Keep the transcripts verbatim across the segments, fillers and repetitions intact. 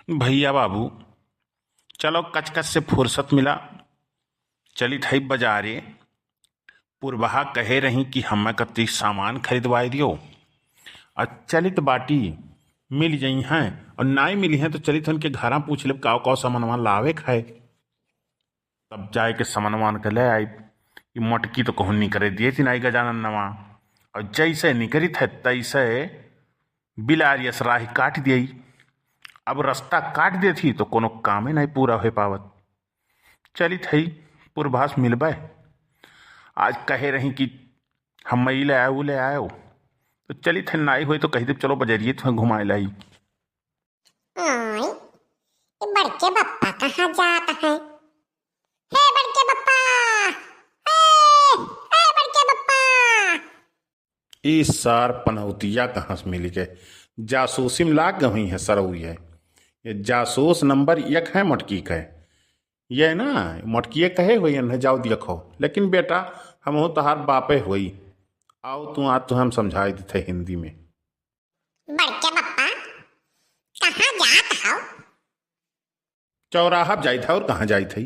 भइया बाबू, चलो कचकच से फुरसत मिला, चलित हई बजारे। पुरबहा कहे रही कि हम्मे कत्ती सामान खरीदवाइ दियो। आ चलित बाटी, मिल जइहैं, अउर नाई मिलिहैं तो चलित उनके घरा पूछ लेब काव काव सामानवा लावे क है। तब जाए के सामानवा के ले आई। ई मटकी तो कहूँ निकरे दिए थी नाई गजानन नवा। अउर जैसे निकरित है तैसे बिलारियस राह काट दिए। अब रस्ता काट देथी तो कोनो कामे नाई पूरा होइ पावत। चलित हई पुरभास मिलबै। आज कहे रही कि हम ई ले आयो, ऊ ले आयो, तो चलित हई नाई होई तो कहि देब चलो बजरिए तुहैं घुमाए लाई। ओए, ये बड़के बप्पा कहाँ जात हैं? हे बड़के बप्पा, हे, हे बड़के बप्पा। ई सार पनौतिया कहाँ से मिल गए? जासूसी में लाग गई है सरऊ ये। ये जासूस नंबर एक है मटकी के। ये ना, मटकिए कहे हुई है, जाओ देखो। लेकिन बेटा, हमहू तोहार बापे हुई। आओ तू, आज तुहैं हम समझाई देते हिंदी में। बड़के बप्पा, कहाँ जात हौ? चौराहा जाइत है, और कहाँ जाइत है?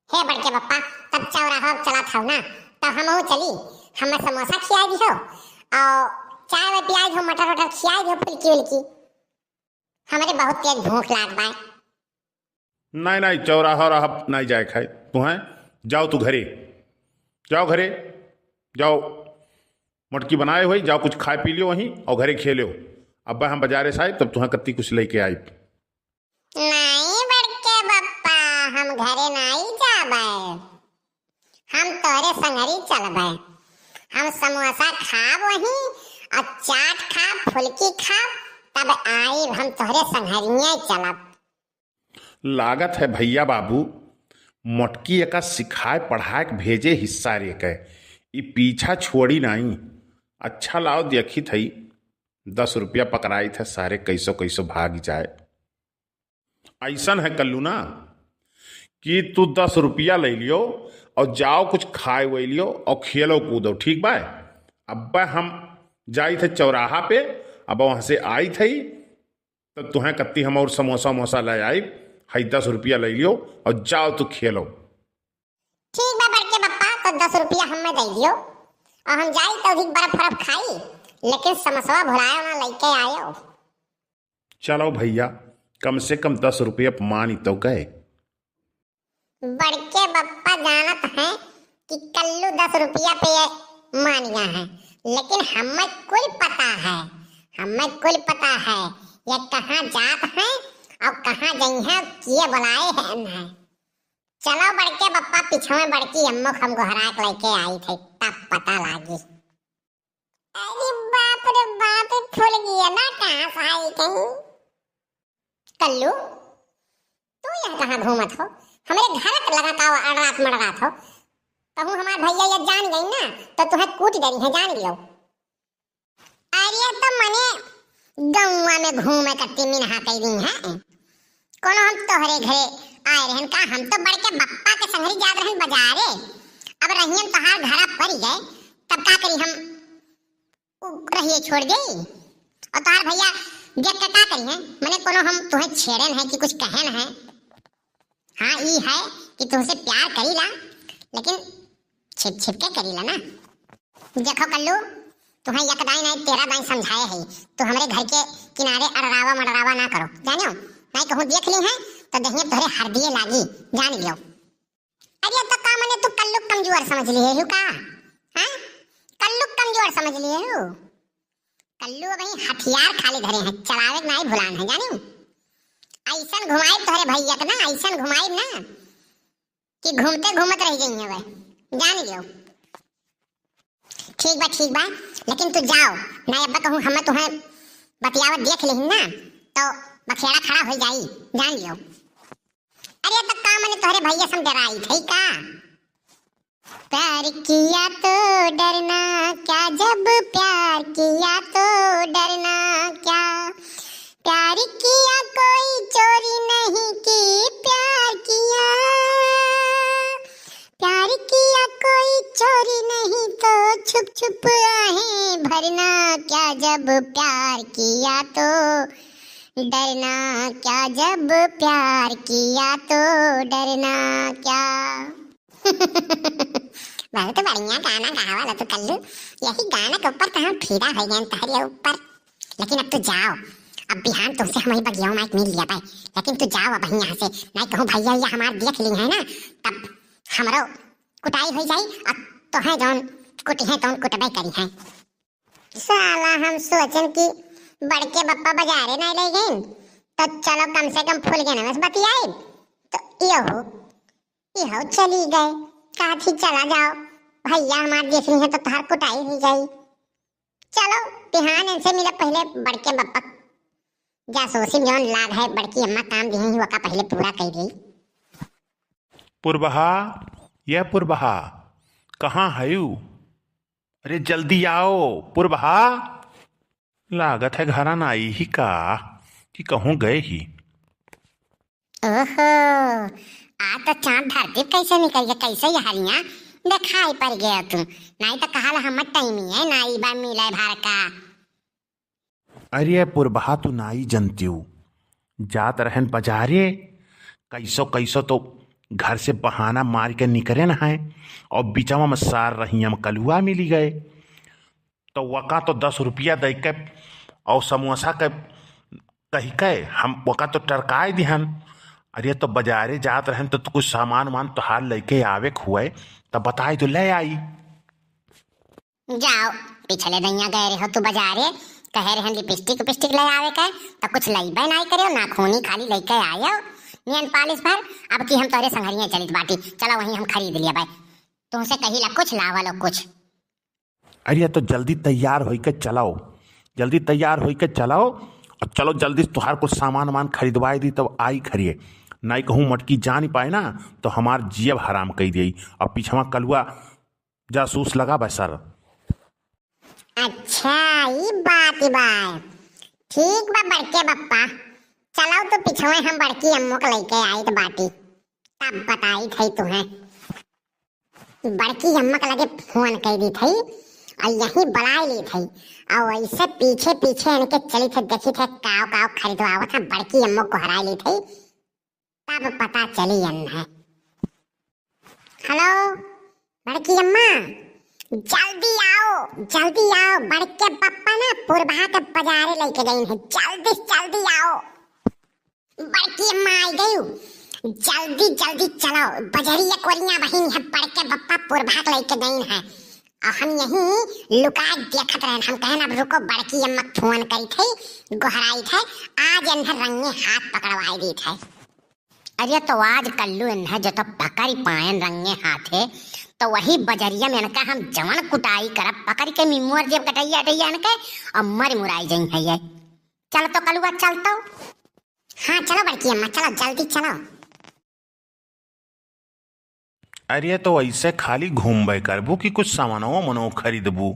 हे बड़के बप्पा, तब चौराहा चलत हौ ना, तब हमहू चली, हमें समोसा खियाई दिहो, और चाय वाय पियाई दिहो, मटर वटर खियाई दिहो, फुल्की उल्की, हमरे बहुत तेज भूख लाग बाय। नाई, नाई, चौराहा रहा नाई जाए खाए। तुहैं जाओ तू घरे, जाओ घरे, जाओ मटकी बनाए हुई, जाओ कुछ खाए पी लियो वहीं और घरे खेलियो। अब हम बजारे से आए तब तुहैं कत्ती कुछ लेके आई। नाई बड़के बप्पा, हम घरे नाई जाबे, हम तोहरे संघरी चलबे। हम समोसा खाब वहीं और चाट खाब, फुल्की खाब, तब आइब, हम तोहरे संघरिये चलब। लागत है भइया बाबू, मोटकी एका सिखाए पढ़ाए के भेजे हिस्सा रे के, ई पीछा छोड़ी नाई। अच्छा लाओ देखी थई, दस रुपया पकड़ाई थे सारे, कैसो कैसो भाग जाए। ऐसन है कल्लू ना कि तू दस रुपया ले लियो और जाओ कुछ खाए हुए लियो और खेलो कूदो, ठीक बा? अब हम जाई थे चौराहा पे, अब वहाँ से आई थे तो तुहें कत्ती हम और समोसा वमोसा ले आई, हई दस रुपया ले लियो और जाओ तू खेलो। ठीक बा बड़के बप्पा, तो दस रुपया हमें दे दियो और हम जाई तो अधिक बर्फ फरफ खाई, लेकिन समोसवा भुलायो ना, लेके आयो। चलो भइया, कम से कम दस रुपया प मानी तो गए। बड़के बप्पा जानत हैं कि कल्लू दस रुपया पे मानिया है, लेकिन हमें कुल पता है, हमें कुल पता है ये कहाँ जात हैं और कहाँ जइहैं, किए बुलाए हैं इन्हें। चलो बड़के बप्पा, पीछे में बड़की अम्मो क हम गोहरा के लेके आई थे, तब पता लागी। अरे बाप रे बाप, फूल गया ना, कहाँ से आई कहीं? कल्लू, तू यहाँ कहाँ घूमत हो? हमरे घर के लगा का अड़रात मड़रात हो? कहूँ हमार भइया ये जान गई ना, तो तुहें कूट डरी है, जान लियो। अरे तो मने गौवा में घूमे कत्ती मिनहा कई दी है। कोनो हम तोहरे घरे आए रहन का? हम तो बड़के बप्पा के संगरी जात रहन बजारे। अब रहियन तोहार घरा पड़ गए, तब का करी हम? उ रहिए छोड़ दे। और तोहार भइया देख के का करी हैं? मने कोनो हम तुहें छेड़न है कि कुछ कहन है? हाँ, ई है कि तुमसे प्यार करीला, लेकिन छिप छिप के करीला ना। देखो कल्लू, तुहें एक दाई नहीं तेरह दाई समझाए है, तो हमरे घर के किनारे अड़रावा मड़रावा ना करो, जानियो? नहीं कहूँ देख ली है तो दहिए तोहरे हरदिए लागी, जान लियो। अरे तो का मने तू कल्लू कमजोर समझ लिए हु का? हाँ, कल्लू कमजोर समझ लिए हु? कल्लू अबहीं हथियार खाली धरे हैं, चलावे के नाई भुलान है, जानियो? ऐसन घुमाई तोहरे भइया के ना, ऐसन घुमाई ना कि घूमते घूमत रह जाइए वह, जान लियो। ठीक बा, ठीक बा, लेकिन तू जाओ ना, अब्बा कहूँ हम तुहें बतियावत देख लेहिन ना, तो बखेड़ा खड़ा हो जाई, जान लियो। अरे तो का मने तोहरे भइया से हम डराई थे का? प्यार किया तो डरना क्या, जब प्यार किया तो डरना क्या, प्यार किया कोई चोरी नहीं की, प्यार किया, प्यार किया कोई चोरी नहीं तो छुप छुप आहें भरना क्या, जब प्यार किया तो डरना क्या जब प्यार किया तो डरना क्या। बहुत बढ़िया गाना गावल तू कल्लू। यही गाना के ऊपर तो हम फिदा हो गए तहरे ऊपर। लेकिन अब तू जाओ, अब बिहान तुमसे हम वही बगिया माइक मिल लिया भाई। लेकिन तू जाओ अब यहाँ से, नहीं कहूँ भैया, भैया हमार देख ली है ना, तब हमरो कुटाई हो जाई। और तोहे जौन कुटी है तौन कुटबे करी है। साला हम सोचन कि बड़के बप्पा बजारे नहीं ले गए, तो चलो कम से कम फूल के नमस बतियाई। तो यो, यो चली गए, कहा थी चला जाओ, भैया हमार देख ली है तो तोहार कुटाई हो जाई। चलो बिहान इनसे मिला पहले बड़के बप्पा, जासूसी में जौन लाग है बड़की अम्मा काम दी है वका पहले पूरा कर दी। पुरबहा, ये पुरबहा, कहाँ हयू? अरे जल्दी आओ पुरबहा। लागत है घरा ना आई ही का, कि कहूँ गए ही। ओहो, आ तो चाँद धरती कैसे निकल गया, कैसे यहरिया देखाई पड़ गया तू। नहीं तो कहा ला हमर टाइम ही है ना, ई बा मिले भर का। अरे पुरबहा तू नाई जनतियो, जात रहन बजारे, कैसो कैसो तो घर से बहाना मार के निकरेन है, और बिचवा में सार रहिया में कलुआ मिली गए। तो वका तो दस रुपया दे के और समोसा के कही के हम वका तो टरकाए दिहन। अरे तो बजारे जात रहन तो कुछ सामान वामान तोहार लेके आवे के हुए, तो बताई तो ले आई। जाओ, पिछले दइया गए रहो तू बजारे, कहे रहन लिपस्टिक उपिस्टिक ले आवे के, तो कुछ लइबे नाई करे, नाखूनी खाली लेके आयो, नेल पालिश भर। अब की हम तोरे संघरिया चलित बाटी, चलो वहीं हम खरीद लिया भाई। तुमसे कही ला कुछ, लावा लो कुछ। अरे तो जल्दी तैयार होई के चलाओ, जल्दी तैयार होई के चलाओ, और चलो जल्दी तोहार कुछ सामान वामान खरीदवाए दी, तब आई खरिए। नाई कहूँ मटकी जान ही पाए ना, तो हमार जियब हराम कई देई। और पीछवा कलुआ जासूस लगा बा सर। अच्छा, ई बात बा। ठीक बा बड़के बप्पा, चलो तो पिछवे हम बड़की अम्मो के लेके आइत बाटी, तब बताई थे तुम्हें। बड़की अम्मा के लगे फोन कर दी थी और यहीं बुलाई ली थी, और ऐसे पीछे पीछे इनके चली थे, देखी थे काव काव खरीदवावत है। बड़की अम्मो को हराई ली थी, तब पता चली अन है। हेलो बड़की अम्मा, जल्दी आओ, जल्दी आओ, बड़के पप्पा ना पुरबहा के बजारे लेके गई है, जल्दी जल्दी आओ। बड़की अम्मा आई गई, जल्दी जल्दी चलो, बजरिया कोरिया बहिन है, बड़के पप्पा पुरबहा के लेके गई है। और हम यहीं लुका देखत रहन, हम कहन अब रुको, बड़की अम्मा फोन करी थे, गोहराई थे, आज इन्हें रंगे हाथ पकड़वाई दी थे। अरे तो आज कल्लू इन्हें जो तो पकड़ पायन रंगे हाथे, तो वही बजरिया में इनका हम जवन कुटाई करब, पकड़ के मिमुअर जेब कटैया अटैया इनके, और मर मुराई जई है ये। चल तो कलुआ, चल तो। हाँ चलो बड़की अम्मा, चलो जल्दी चलो। अरे तो ऐसे खाली घूमबे करबू कि कुछ सामानो मनो खरीदबू?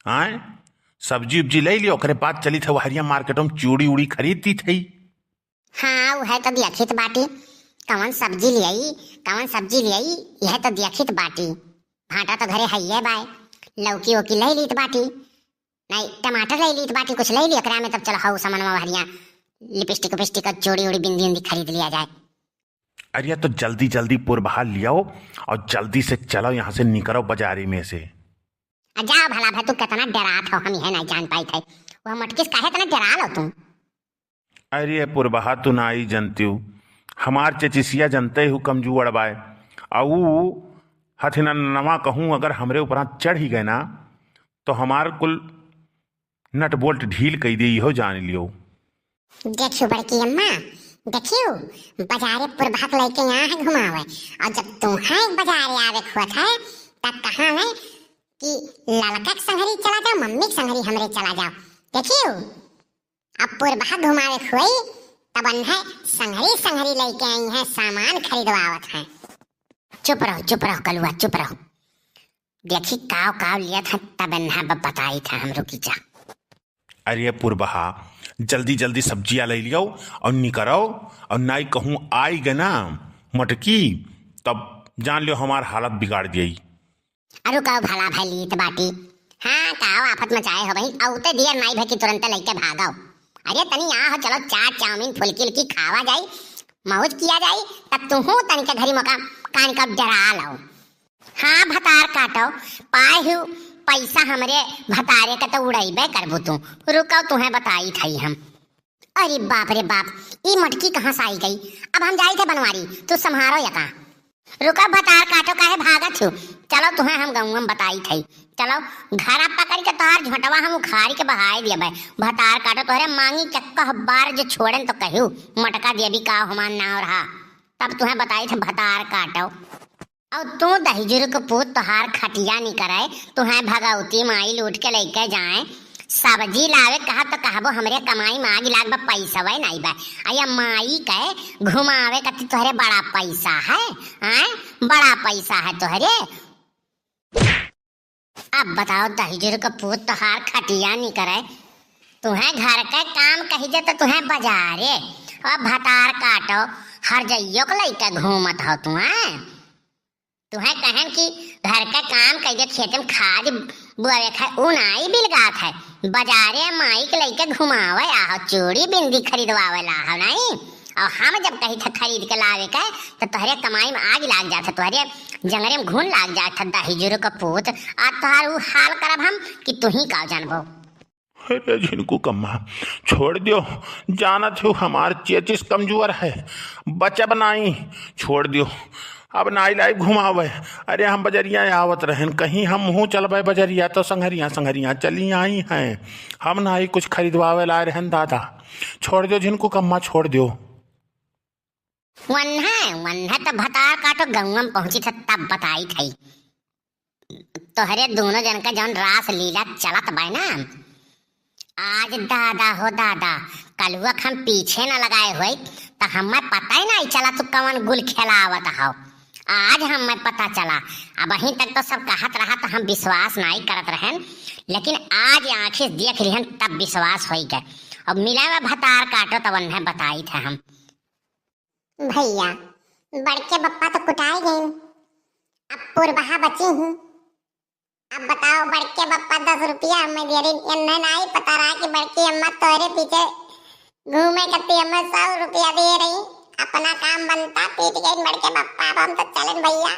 आय, सब्जी उब्जी ले लियो, ओकरे बाद चली थे हरिया मार्केटों में चूड़ी उड़ी खरीदती थी। हाँ, उहे तो देखित बाटी, कवन सब्जी लियाई, कवन सब्जी लियाई, यह तो देखित बाटी। भाटा तो घरे हइये बाय, लौकी ओकी ले लीत बाटी, नहीं टमाटर ले लीत बाटी, कुछ ले ली एकरा में, तब चलो हऊ सामानवा हरिया लिपस्टिक उपिस्टिक और चूड़ी उड़ी बिंदी उंदी खरीद लिया जाए। अरे तो जल्दी जल्दी पुरबहा लियाओ और जल्दी से चलो यहाँ से निकरो बाजारी में से। आ जाओ भला भाई, तू कितना डरात हो, हम यह नहीं जान पाई थे, वह मटकिस काहे इतना डरा लो तुम? अरे पुरबहा तू ना आई जनतियो, हमार चेचिसिया जनते हु कमजोर बाय, आ ऊ हथिननवा कहूँ अगर हमरे ऊपर चढ़ ही गए ना, तो हमार कुल नट बोल्ट ढील कई दे, इहो जान लियो। देखियो बड़की अम्मा, देखियो, बाजारे पुरबहा के लेके यहाँ है घुमावे, और जब तुम्हें बाजारे आवे के होत है, तब कहाँ है कि ललका के संघरी चला जाओ, मम्मी के संघरी हमरे चला जाओ। देखियो, अब पुरबहा घुमावे के होई, तब अन्हे संघरी संघरी लेके आई हैं, सामान खरीदवावत हैं। चुप रहो, चुप रहो कलुआ, चुप रहो। देखी काव काव लिया था, तब इन्हा ब-, बताई था हमरो की जा। अरे पुरबहा, जल्दी जल्दी सब्जिया ले लियो और निकरो, और नाई कहूँ आई गए ना मटकी, तब जान लियो हमार हालत बिगाड़ दियई। अरु काव भला भाई लीत बाटी। हाँ, काव आफत मचाए हो बहिन, औते दियर नाई भे कि तुरंते लइके भागो। अरे तनी आहो, चलो चाट, चाउमीन, फुल्की उल्की खावा जाई, मौज किया जाई, तब तुहू तनिक घरी मोका कान का डरा लो। हाँ भतार काटो, पाए हु पैसा हमरे भतारे का तो उड़ैबे करबू तू। रुको तुहें बताइत हई हम। अरे बाप रे बाप, ई मटकी कहाँ से आई गई? अब हम जाइत है बनवारी, तू संभारो या का। रुका भतार काटो, काहे भागत हो? चलो तुहें हम गउँवा में बताइत हई। चलो घरा पकड़ के तोहार झोंटवा हम उखाड़ के बहाए दियबे। भतार काटो, तोहरे मांगी के कह बार जे छोड़ेन तो कहियो मटका देवी का हमार नाव रहा। तब तुहें बताइत है भतार काटो। और तू दहिजुर के पूत, तोहार खटिया निकरे, तुहें भगवती माई लूट के लेके जाए। सब्जी लावे कहा तो कहबो हमरे कमाई में आग लाग बा, पैसवे नाई बा। आ या माई के घुमावे कती तोहरे बड़ा पैसा है, हैं? बड़ा पैसा है तोहरे। अब बताओ दहिजुर के पूत, तोहार खटिया निकरे, तुहें घर के काम कही दे तो तुहें बजारे, और भतार काटो, हर जइयो के लइके घूमत हो तुहें। तुहें कहन कि घर के काम कइ दे, खेत में खाद बुआवे के है, उ नाई बिलगात है। बजारे माई के लइके घुमावे आहो, चूड़ी बिंदी खरीदवावे ला आहो नाई। और हम जब कही था खरीद के लावे के, तो तोहरे कमाई में आग लाग जात है, तोहरे जंगरे में घुन लाग जात है, दहिजुर के पूत। आ तोहार उ हाल करब हम कि तुही का जानबो। अरे झिनकू कम्मा, छोड़ दियो, जानत हो हमार चेचिस कमजोर है, बचब नाई, छोड़ दियो, अब नाई लाइब घुमावे। अरे हम बजरिया आवत रहन, कहीं हम मुँह चलबे बजरिया तो संघरिया संघरिया चली आई हैं, हम नाई कुछ खरीदवावे ला रहन दादा, छोड़ दियो झिनकू कम्मा, छोड़ दियो। वन्हे, वन्हे तो भतार काटो गउँवा में पहुँची था तब बताइत हई। तोहरे दोनों जन का जौन रास लीला चलत बाय ना, आज दादा हो दादा, कलुआ के हम पीछे न लगाए होई, त हमें पता ही नहीं चला तू कवन गुल खेलावत हो। आज हमें पता चला, अबहीं तक तो सब कहत रहा त हम विश्वास नहीं करत रहन, लेकिन आज आँखी से देख लिहन तब विश्वास होई गए। अब मिला में भतार काटो तब उन्हें बताइत है हम। भैया, बड़के बप्पा तो कुटाए गए, अब पुरबहा बची ही। अब बताओ, बड़के बप्पा दस रुपया हमें दे रही, इन्हें नहीं पता रहा कि बड़की अम्मा तोहरे पीछे घूमे करती हमें सौ रुपया दे रही, अपना काम बनता, पीट गई बड़के बप्पा। अब हम तो चलन भैया,